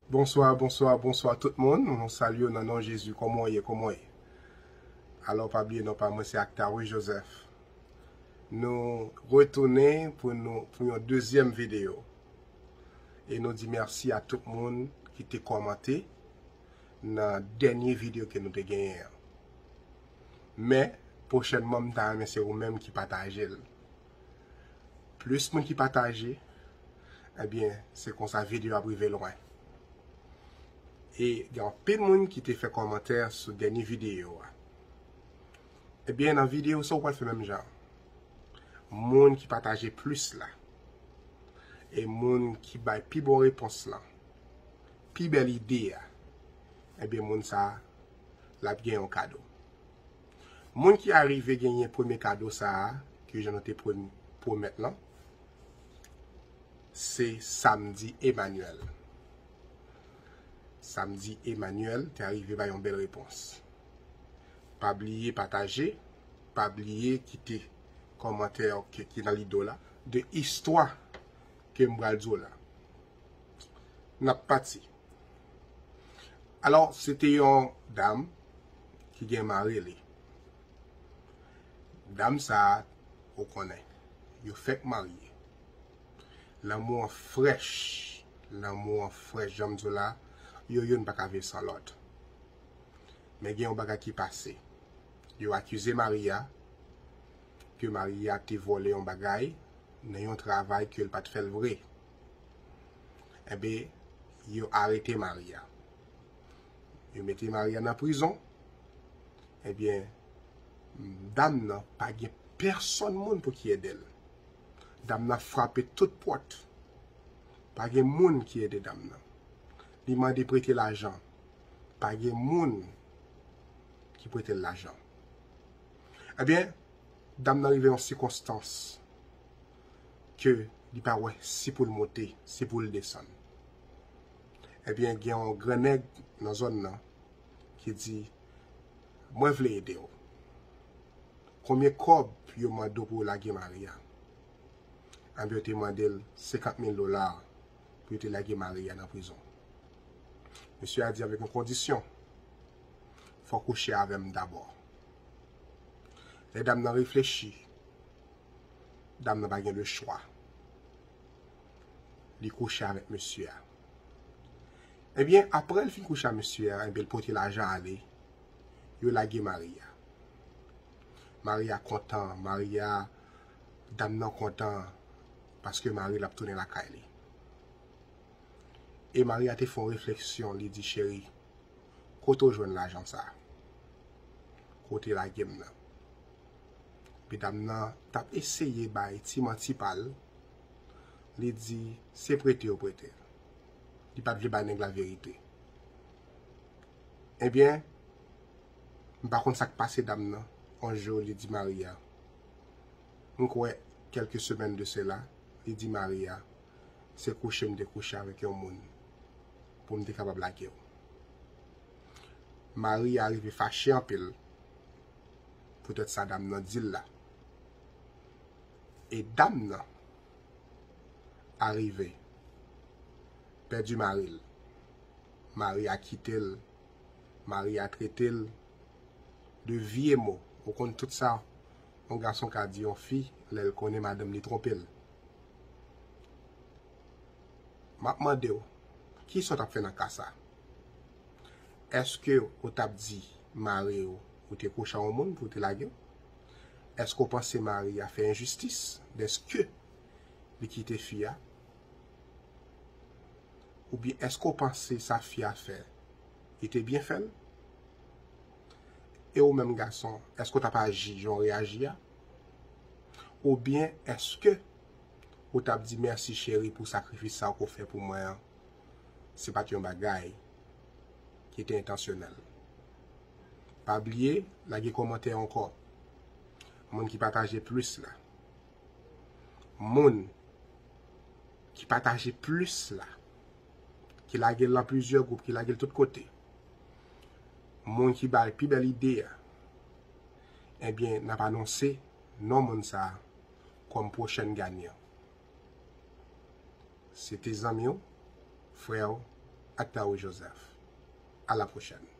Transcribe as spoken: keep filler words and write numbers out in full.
Bonswa, bonswa, bonswa tout moun. Nou salye w nan non Jezi. Kòman w ye? Kòman w ye? Alò, pa bliye non pa mwen, se Actario Joseph. Nou retounen pou nou, pou yon dezyèm videyo. E nou di mèsi a tout moun ki te kòmante nan dènye videyo ke nou te genyen an. Men, pwochènman, m ta renmen se ou menm ki pataje l. Plis moun ki pataje, ebyen, se konsa videyo ap rive lwen. E gen anpil moun ki te fè kòmantè sou dènye videyo a. Ebyen, nan videyo sa, ou pral fè menm jan. Moun ki pataje plis la, e moun ki bay pi bon repons lan, pi bèl ide a, ebyen, moun sa a, l ap gen yon kado. Moun ki arive genyen premye kado sa a, ke jan nou te pwem-, pwomèt lan, se Samdi Emmanuel. Samdi Emmanuel te arive bay yon bèl repons. Pa bliye pataje, pa bliye kite kòmantè ki, ki nan lido la, de istwa ke m pral di w la. N ap pati. Alò, se te yon dam ki gen mari li. Dam sa a, ou konnen, yo fèk marye. Lanmou an frèch. Lanmou an frèch, jan m di w la, yo youn pa ka viv san lòt. Men gen yon bagay ki pase. Yo akize mari a ke mari a te vòlè yon bagay nan yon travay ke l pa t fè l vre. Enben, yo arete mari a. Yo mete mari a nan prizon. Ebyen, dam nan pa gen pèsonn moun pou ki ede l. Dam nan frape tout pòt. Pa gen moun ki ede dam nan. Li mande prete lajan. Pa gen moun ki prete l lajan. Ebyen, dam nan rive yon sikonstans ke li pa wè si pou l monte, si pou l desann. Ebyen, gen yon gran nèg nan zòn nan ki di, "Mwen vle ede w. Konbyen kòb yo mande w pou w lage mari a?" Ebyen, yo te mande l senkant mil dola pou yo te lage mari a nan prizon. Mesye a di avèk yon kondisyon, "Fò w kouche avè m dabò." Lè dam nan reflechi, dam nan pa gen lechwa. Li kouche avèk mesye a. Ebyen, apre l fin kouche ak mesye a, ebyen, l pote lajan ale, yo lage mari a. Mari a kontan, mari a, dam nan kontan, paske mari l ap tounen lakay li. E mari a te fè yon refleksyon, li di, "Cheri, kote w jwenn lajan sa a? Kote lage m nan?" Epi dam nan t ap eseye bay ti manti pa l, li di, "Se prete yo prete l." Li pa t vle bay nèg la verite. Ebyen, m pa konn sa k pase dam nan. Yon jou, li di mari a, m kwè, kèlke semèn de sela, li di mari a, "Se kouche m te kouche avèk yon moun pou m te kapab lage w." Mari a rive fache anpil poutèt sa dam nan di l la. E dam nan arive pèdi mari l. Mari a kite l. Mari a trete l de vye mo. Ou konn tout sa yon gason ka di yon fi lè l konnen madanm li twonpe l. M ap mande w, kisa w t ap fè nan ka sa? Èske w t ap di mari w ou te kouche ak yon moun pou w te lage w? Èske w panse mari a fè enjistis dèske li kite fi a? Oubyen èske w panse sa fi a fè, li te byen fè l? E ou menm gason, èske w t ap aji jan w reyaji a? Oubyen èske ou t ap di, "Mèsi cheri pou sakrifis sa w ke w fè pou mwen an, se pa t yon bagay ki te entansyonèl"? Pa bliye, lage kòmantè ankò. Moun ki pataje plis la. Moun ki pataje plis la, ki lage l nan plizyè gwoup, ki lage l tout kote. Moun ki bay pi bèl ide a, ebyen, n ap anonse non moun sa a kòm pwochèn ganyan. Se te zanmi w, frè w, ak Tawo Joseph. À la prochaine.